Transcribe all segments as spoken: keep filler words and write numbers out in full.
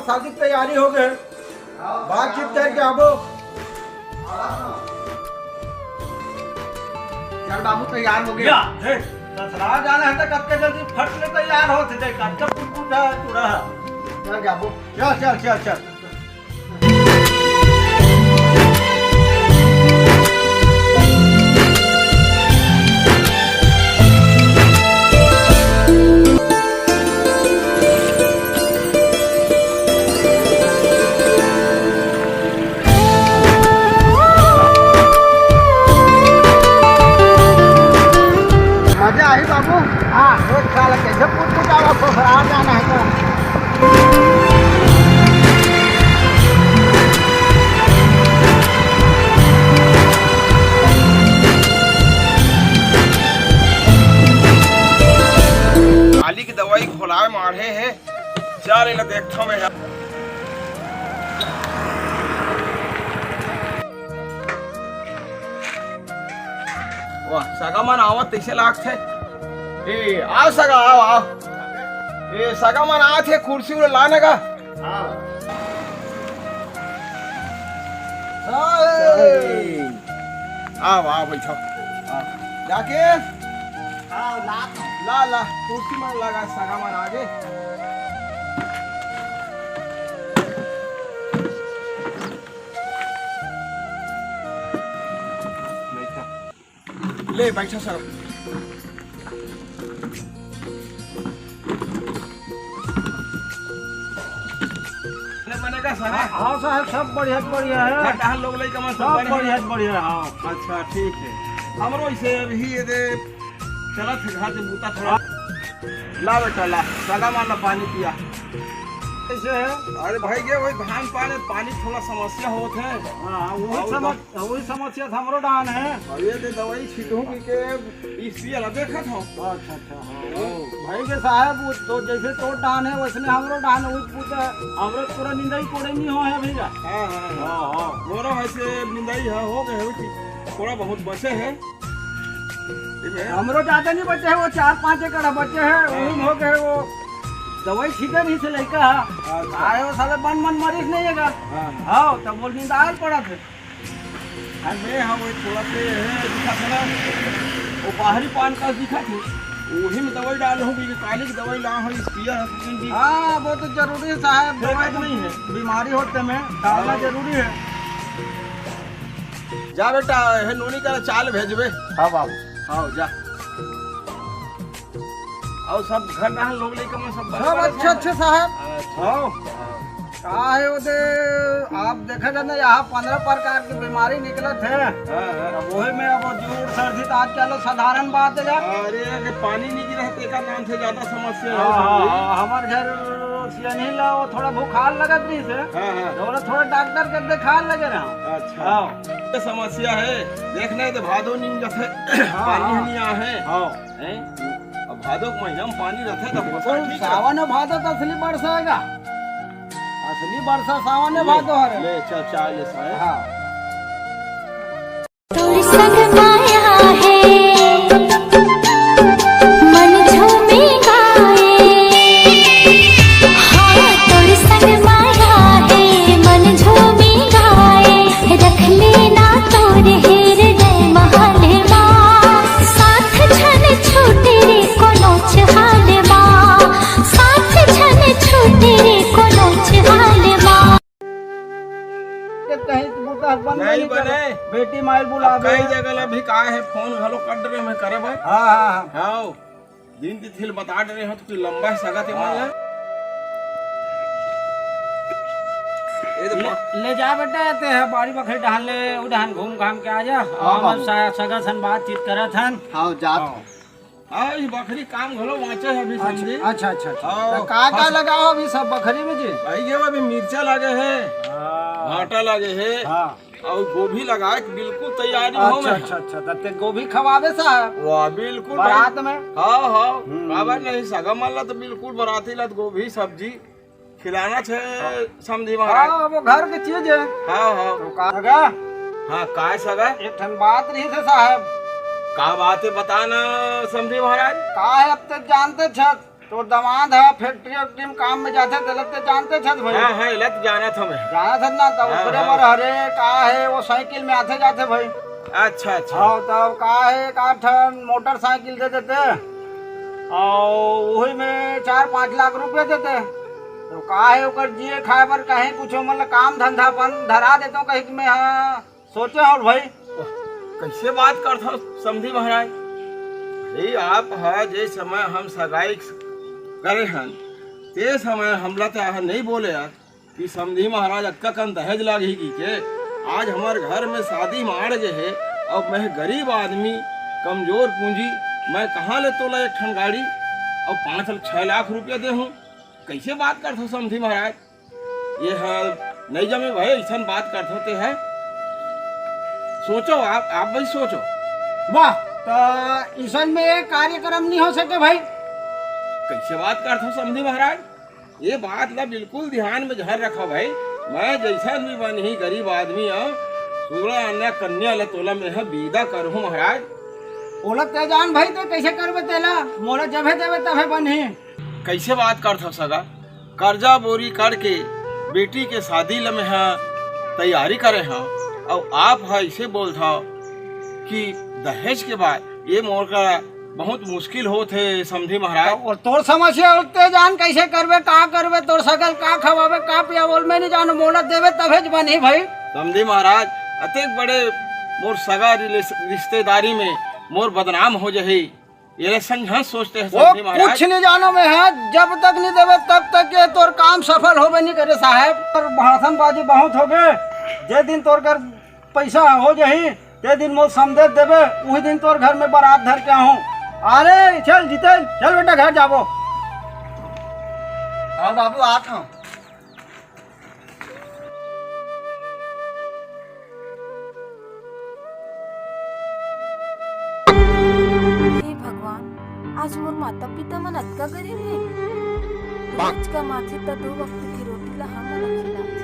शादी की तैयारी हो गए, बातचीत करके आबो। चल बाबू, तैयार हो गए। या, हे, ससुराल जाना है तो कब के जल्दी फट ले तैयार हो थे, कब के कुछ पूछा है तू रहा। चल बाबू। चल, चल, चल, चल। मजा आही बाबू। हाँ, एक साल कैसे पुट पुटावा ससुराल जाना है तो। काली की दवाई खोलाए माढ़े है। चल, एला देखथव मैं। वाह, सगा मन आवत तइसे लागथे। ए, आओ सगा, आओ, आओ। ए, सगा मन आवत हे, कुर्सी उरे लाने का। हाँ। आओ, आओ, बैठो। आओ। जाके हाँ, ला तो। ला, ला, कुर्सी मन लगा, सगा मन आगे। बैठा। ले, बैठा सर। ले, बने का सर? हाँ, हाँ साहब, सब बढ़िया, बढ़िया है। घर डहर लोग लइका मन सब सब बढ़िया? बढ़िया, बढ़िया, हाँ। अच्छा, ठीक है। हमरो इसे अभी ये दे चलत हे घर के बूता थोड़ा। ला बेटा, ला, सगा मन ला पानी पिया। कैसे है? अरे भाई, ये वही धान पान, पानी थोड़ा समस्या होत है। हाँ, वही और समस-, वही समस्या तो हमरो डान है। अरे, ये दवाई छिटहूँ कि के इस पिया ला देखत हो। अच्छा, अच्छा, हाँ। ओ। भाई के साहब, वो तो जैसे तोर डान है, वैसने हमरो डान है, वो पूरा, हमरो पूरा निंदाई कोड़े नहीं हो है भैया। हाँ, हाँ, हाँ। हाँ, हाँ। मोरो ऐसे निंदाई है, हो गए हो कि थोड़ा बहुत बचे है। ठीक है। हमरो ज्यादा नहीं बचे है, वो चार पाँच एकड़ बचे है, हाँ। वही में हो गए वो दवाई छीटे नहीं से लइका है। अच्छा। आए वो साले बन मन मरीज नहीं है का? हाँ। हाँ, तब बोल निंदाल पड़ा थे। अरे हाँ, वो थोड़ा से है, दिखा था ना, वो बाहरी पान का दिखा थे, वही में दवाई डाल होगी, काली की दवाई ला हो, इस पिया है, लेकिन भी हाँ, वो तो जरूरी है साहब, फेंका दवाई तो नहीं है। बीमारी होते में डालना हाँ। जरूरी है। जा बेटा, हे नोनी करा चाल भेजबे। हाँ बाबू। हाँ, जा। अउ सब घर डहर लोग लइका मन सब सब बने-बने अच्छे, हैं? अच्छे साहब। अच्छा। हाँ। हाँ। का है वो दे, आप देखा जाए ना, यहाँ पन्द्रह प्रकार की बीमारी निकलत है। हाँ, हाँ। अब वही में अब जोड़ सर्दी तो आजकल साधारण बात है। अरे, अगर पानी नहीं गिरा तो एकर नाम से ज्यादा समस्या हाँ, है। हाँ, हाँ, हमार घर सियनही ला वो थोड़ा बुखार लगत रही से। हाँ, हाँ। तो बोला थोड़ा डॉक्टर के देखा लगे रहा। अच्छा। हाँ। ये समस्या है, देखना है तो भादो नीम जथे, हाँ, पानी हाँ। नहीं आ है। हाँ। हैं? अब भादो के महीना में पानी रहता है तो फसल बिल्कुल, ठीक है। सावन में भादो तो असली बरसा है का? असली बरसा सावन में ले, भादो हरे। ले, चल, चाय ले, साहब। हाँ। तोर संग माया हे, मन झूमे गाए। हाँ, तोर संग माया हे, मन झूमे गाए। रख लेना तोर हृदय महल मा, साथ झन छूटे रे कोनो हाल मा, साथ झन छूटे रे कोनो हाल मा। के कहीं तो बूता बंद नहीं नहीं करे। बने। बेटी माई अब बुलावे। कई जगह ला भी का है, फोन घलो कट रहे मैं करब है। हाँ, हाँ, हाँ। हाँ, दिन की थिल बता डरे हो तो कोई लंबा सगा ते मन ला। ये तो ले, ले जा बेटा, ते है बाड़ी बखरी डहान ले, उ डहान घूम घाम के आ जा। हाँ, हम बाबू। सा-, सगा सन बातचीत करत हन। हाँ, जात हाँ। हूँ। हाँ, ये बखरी काम घलो बाँचे है अभी अच्छा, समझी। अच्छा, अच्छा, अच्छा। हाँ, तो का, का फस- लगाओ अभी सब बखरी में जी? भाई, ये अभी मिर्चा लगे है, हाँ। भाटा लगे है, हाँ। और गोभी लगाए के बिल्कुल तैयारी हो अच्छा, में। अच्छा, अच्छा, तो ते गोभी खवावे साहब? वाह, बिल्कुल बारात भाई। में? हाँ, हाँ, हम्म। काबर नहीं, सगा मन ला तो बिल्कुल बराती ला तो गोभी सब्जी खिलाना छे हाँ। समधी महाराज। हाँ, वो घर के चीज है। हाँ, हाँ। तो का सगा? हाँ, काय सगा? एक ठन बात रही थे साहब। का बात है, बता ना समधी महाराज। का है, अब तक जानते छत। तोर दमाद ह फैक्ट्री वैक्ट्री में काम में जाथे, तेला ते जानते छस भाई। हाँ, हाँ, एला तो जानत हँव मैं। जानत हस ना, त हाँ, ओकरे हाँ। बर हरे का हे, वो साइकिल में आथे जाथे भाई। अच्छा, अच्छा। हाँ, तब का हे, एक आध ठन मोटरसाइकिल दे देते, अउ वही में चार पाँच लाख रुपया देते। तो का हे, ओकर जिए खाए बर कहीं कुछ मतलब काम धंधा अपन धरा देते, कहीं कि मैं हाँ सोचे हँव भाई। कइसे बात करथव समधी महाराज? भाई, आप ह जे समय हम सगाई करे हन, ते समय हमला तो यह नहीं बोले यार कि समधी महाराज अतका कन दहेज लागही कहिके। आज हमर घर में शादी माड़ गे हे, अउ मैं गरीब आदमी, कमजोर पूंजी, मैं कहाँ ले तोला एक ठन गाड़ी अउ पाँच छह लाख रुपया देहूँ? कइसे बात करथव समधी महाराज? ये ह नहीं जमे भाई, अइसन बात करथव ते ह। सोचो आप, आप भाई सोचो। वाह, त अइसन में ये कार्यक्रम नहीं हो सके भाई। कइसे बात करथव समधी महाराज? ये बात ला बिल्कुल ध्यान में झन रखव भाई। मैं जइसन भी बनही गरीब आदमी हँव, सोलह आना कन्या ला तोला मैं ह विदा करहूँ महाराज। ओला ते जान भाई, ते कइसे करबे तेला? मोला जभे देबे तभे बनही। कइसे बात करथव सगा? कर्जा बोरी करके बेटी के शादी ल मेंहा तैयारी करे हँव, अउ आप ह अइसे बोलथव कि दहेज के बात, ये मोर का बहुत मुश्किल होत हे समधी महाराज। अउ तोर समस्या होत ते जान कइसे करबे, का करबे, तोर सगा ल का खवाबे, का पियाबे, मैं नहीं जानँव, मोला देबे तभेच बनही भाई। समधी महाराज, अतेक बड़े मोर सगा रिले-, रिश्तेदारी में मोर बदनाम हो जही, ये संग हंस सोचते हैं वो समधी महाराज। कुछ नहीं जानँव मैं ह, जब तक नहीं देबे तब तक ये तोर काम सफल होबे नहीं करे साहेब। तोर भाषणबाजी बहुत होगे। जे दिन तोर घर पैसा हो जही, ते दिन मोर संदेश देबे, उही दिन तोर घर में बारात धर के आहूँ। अरे चल जितेन, चल बेटा घर जाबो। हाँ बाबू, आत हँव। हे भगवान, आज मोर माता पिता मन अतका गरीब हे। रोज कमाथे त दो वक्त के रोटी ला हमन ला खिलाथे।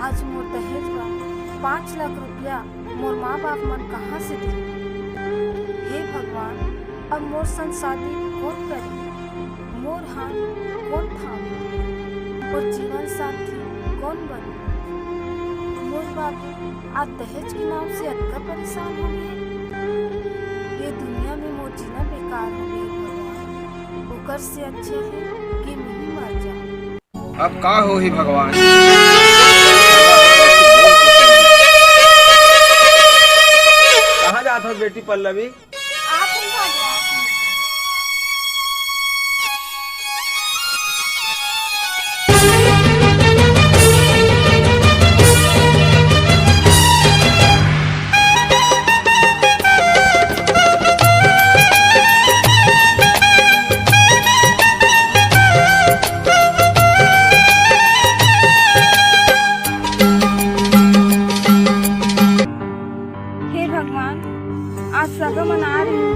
आज मोर दहेज बर पाँच लाख रुपया मोर माँ बाप मन कहाँ से दे? हे भगवान, अब मोर संग शादी कोन करे? मोर हाथ कोन थामे? मोर जीवन साथी कोन बने? मोर बाबू आज दहेज के नाम से अतका परेशान हो गए। ये दुनिया में मोर जीना बेकार हो गए भगवान। ओकर से अच्छा है कि मैं ही मर जाऊं। अब का होही भगवान? कहाँ जात हस बेटी पल्लवी? हे भगवान, आज सगा मन आ रही है।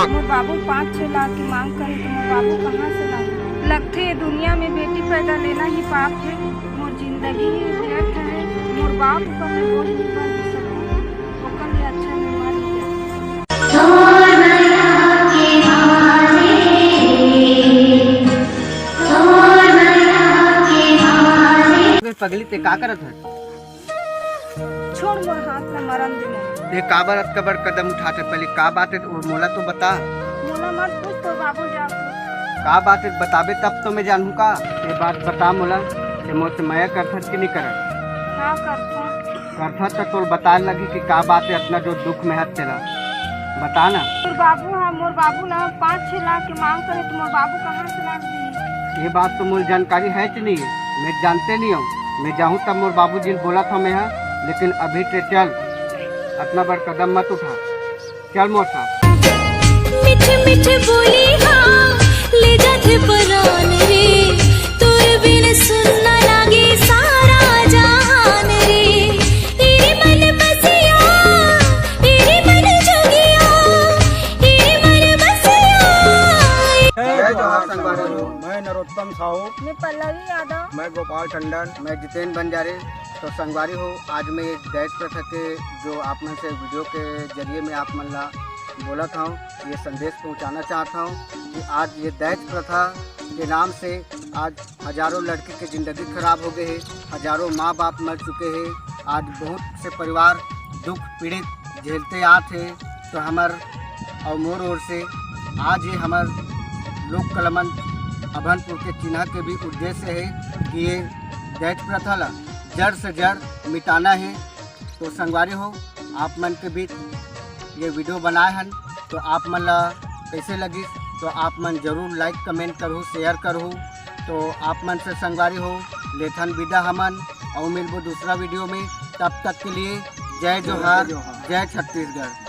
मोर बाबू पाँच छह लाख की मांग करे तो मोर बाबू कहाँ से लाही? लगथे ये दुनिया में बेटी पैदा लेना ही पाप है। मोर जिंदगी ही व्यर्थ है। मोर बाप ऊपर मैं बोझ नहीं बन सकूं। ओकर ले अच्छा मैं मर ही जाऊं। बे पगली, ते का करत है? छोड़ मोर हाथ में मरन दे मोला। ते काबर अतका बड़ कदम उठात है? पहले का बात है, मोला तो बता। मोला मत पूछ, तोर बाबू जा पूछ। का बात है, बताबे तब तो मैं जानहूँ का। ये बात बता मोला, ते मोर से मया करथस कि नहीं करत? हाँ, करथों। करथस त तोर बताए लगी कि का बात है, अतना जो दुख में हत तेला। बता ना। मोर बाबू हा, मोर बाबू ना पाँच छह लाख के मांग करे, तो मोर बाबू कहाँ से लान दी? ये बात तो मोर जानकारी है कि नहीं है, मैं जानते नहीं हूँ। मैं जाहूँ तब मोर बाबूजी ने बोला था मैं हा, लेकिन अभी ते चल, अतना बड़ कदम मत उठा, चल मोर साथ। मीठ मीठ बोली हाँ, ले जाथे परान रे, तोर बिन सुन्ना लागे सारा जहान रे। इरे मन बसिया, इरे मन जोगिया, इरे मन बसिया। जय जोहार संगवारी हो, मैं नरोत्तम साहू। मैं पल्लवी यादव। मैं गोपाल टंडन। मैं जितेन बंजारे। तो संगवारी हो, आज मैं एक दहेज प्रथा के जो आप मन से वीडियो के जरिए में आप मन ला बोलत हूँ, ये संदेश पहुँचाना चाहता हूँ कि आज ये दहेज प्रथा के नाम से आज हजारों लड़के के जिंदगी खराब हो गए है, हजारों माँ बाप मर चुके हैं। आज बहुत से परिवार दुख पीड़ित झेलते आत है। तो हमर और मोर ओर से आज ये हमर लोक कला मंच अभनपुर के चिन्हा के भी उद्देश्य है कि ये दहेज प्रथा ला जड़ से जड़ मिटाना है। तो संगवारी हो, आप मन के बीच ये वीडियो बनाए हन, तो आप मन ला कैसे लगिस, तो आप मन जरूर लाइक, कमेंट करहू, शेयर करहू। तो आप मन से संगवारी हो, लेथन विदा हमन, और मिलबो दूसरा वीडियो में। तब तक के लिए जय जोहार, जय छत्तीसगढ़।